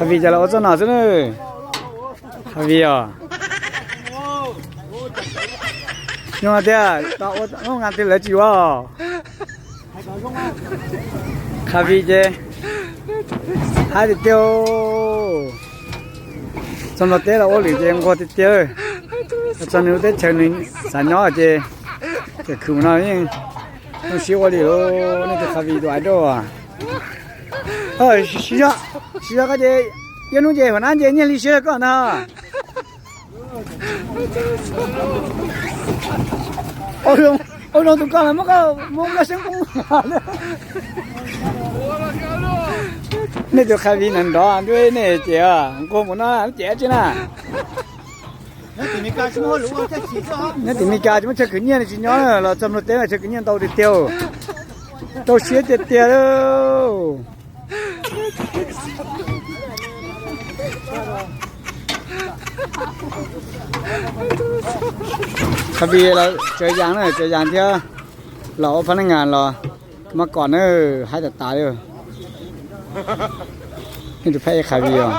Khavi ces los ua txoj no xwb na. Khavi os. Zoo tiag, tau ua nqa twg lawv tsis yuav. Khavi ces haib tiag tiag. Txog nplog teb los ua lwm ces nquag tiag tiag. Txog nws lub teb chaws nws xav nyob ces txawm khwv no yeej zoo siab ua li lauj. Nej tus Khavi tus ais doj. Siv zog, siv zog koj ces ib hnub ces hua nab ces nyiaj hli siab rau koj ntag. Ua zoo tus koj los muab koj seeb poob. Nej tus Khavi nrov nrov ntuj nej ces nquag mus no ces dab tsi na. Nyob tim Meskas tsis muaj chaw khwv nyiaj li tsis nyob los txog nplog teb chaw khwv nyiaj ntau tiag tiag. Rau siab tiag tiag. Khavi los tsaws yas na, tsaws yas thiab los ua phab neej nas los mab kom na, haib tas tas li. Nej tus phab ej Khavi os.